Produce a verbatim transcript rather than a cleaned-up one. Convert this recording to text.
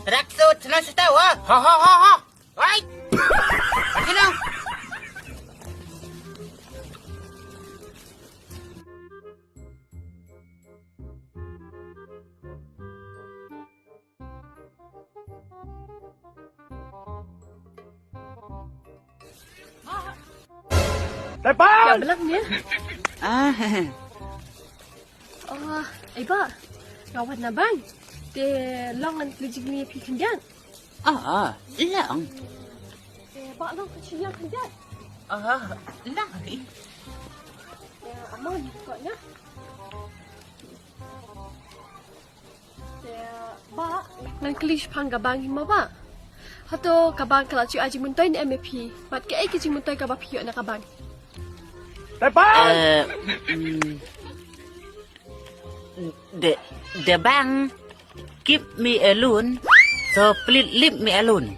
Tracksuit, snow sita wa. Ha ha ha ha. Oi. Pati no. Tepat. Ya belang ni. Ah. Oh, ai ba. Nga wan na bank. Te long ngan kylli jingmut ïa phi khyndiat. Ah, lang. Te ba long ka shi ïa khyndiat. Ah, lang. Ya, amon ko nya. Te ba, ngan kylli shaphang ka bank hi mo ba. Hato ka bank ka la shu ai jingmyntoi ne em ïa phi? Bad kaei ka jingmyntoi kaba phi ïoh na ka bank? Tepat. Eh, mm, the, the bank keep me alone, so please leave me alone.